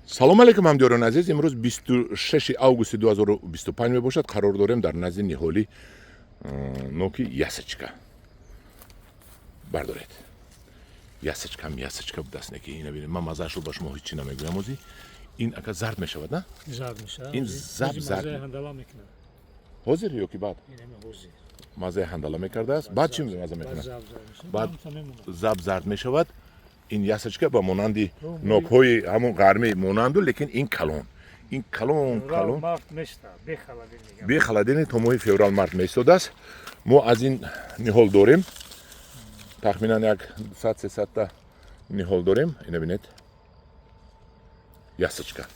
Салом алейкум, ҳамдиёрони азиз. Имрӯз 26 августи 2025 мебошад. Қарор дорем дар назди ниҳоли ноки ясочка. Бардоред. Ясочкам ясочка будааст, неки ина бинед. Ман мазаашро ба шумо ҳеҷ чӣ намегӯям озӣ. Ин ака зард мешавад, на? Зард мешавад. Ин заб зард. Мазаи ҳандала мекунад. Ҳозир ё ки баъд? Ин ҳама ҳозир. Мазаи ҳандала мекардааст. Баъд чӣ маза Баъд мекунад? заб зард мешавад. Баъд Ҳамта мемонад. Заб зард мешавад. Ин ясочка ба монанди нокҳои ҳамун ғармӣ монанду, лекин ин калон. Ин калон калон. Март мешта, бе холодильник. Бе холодильник то моҳи феврал март меистодааст. Мо аз ин ниҳол дорем. Тахминан як 200-300 та ниҳол дорем. Ина бинед. Ясочка.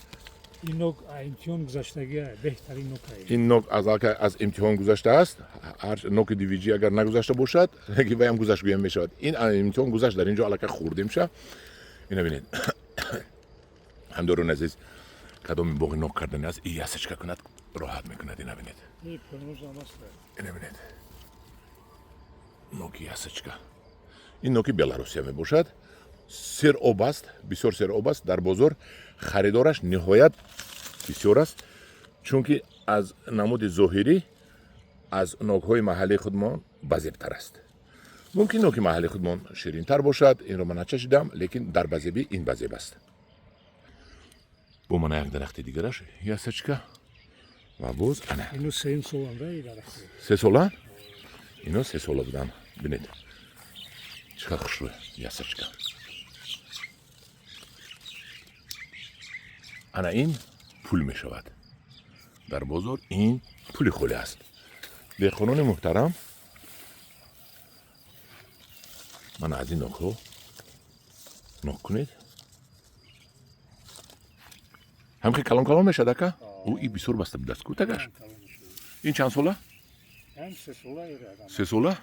Ин нок имтиҳон гузаштагия, беҳтарин нок. Ин нок аз аллакай аз имтиҳон гузаштааст. Ҳар ноки дивиҷи агар нагузашта бошад, ки ваям гузашт гӯям мешавад. Ин имтиҳон гузашт, дар ин ҷо аллакай хӯрдем ша. Ина бинед. Ҳамдорони азиз, кадоми боғи нок кардани аст, и ясочка кунад, роҳат мекунад. Ина бинед. Ина бинед. Ноки ясочка. Ин ноки Беларусия мебошад. Сер об аст, бисёр сер об аст. Дар бозор харидораш ниҳоят бисёр аст, чунки аз намуди зоҳирӣ аз нокҳои маҳаллии худмон базебтар аст. Мумкин ноки маҳаллии худмон ширинтар бошад, инро ман начашидам, лекин дар базебӣ ин базеб аст. Бо мана як дарахти дигараш ясочка ва боз ана. Ино сеюм соланда и дарахт. Се сола? Ино се сола буданд. Бинед. Чӣ қадр хушрӯй ясочка. Ана ин пул мешавад. Дар бозор ин пули холӣ аст. Деҳқонони муҳтарам, мана аз ин нокҳо нок кунед. Ҳамхе калон калон мешавад ака? Ӯ и бисёр баста будааст ку тагаш. Ин чанд сола? Се сола. Се сола?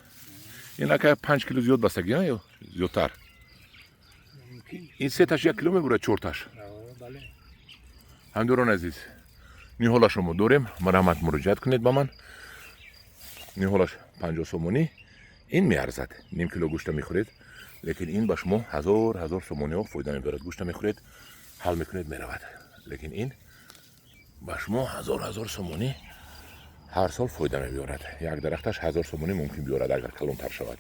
Ин ака 5 кило зиёд бастагӣ ё зиёдтар? Ин сеташ 1 кило мебурад, чорташ. Ҳамдорони азиз, ниҳолашро мо дорем, марҳамат муроҷиат кунед ба ман. Ниҳолаш 50 сомонӣ. Ин меарзад. Ним кило гӯшта мехӯред, лекин ин ба шумо ҳазор ҳазор сомониҳо фоида мебарад. Гӯшта мехӯред, ҳал мекунед, меравад. Лекин ин ба шумо ҳазор ҳазор сомонӣ ҳар сол фоида мебиёрад. Як дарахташ 1000 сомонӣ мумкин биёрад, агар калонтар шавад.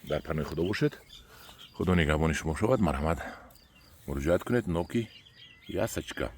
Дар паноҳи Худо бошед. Худо нигаҳбони шумо шавад. Марҳамат муроҷиат кунед. Ноки ясочка.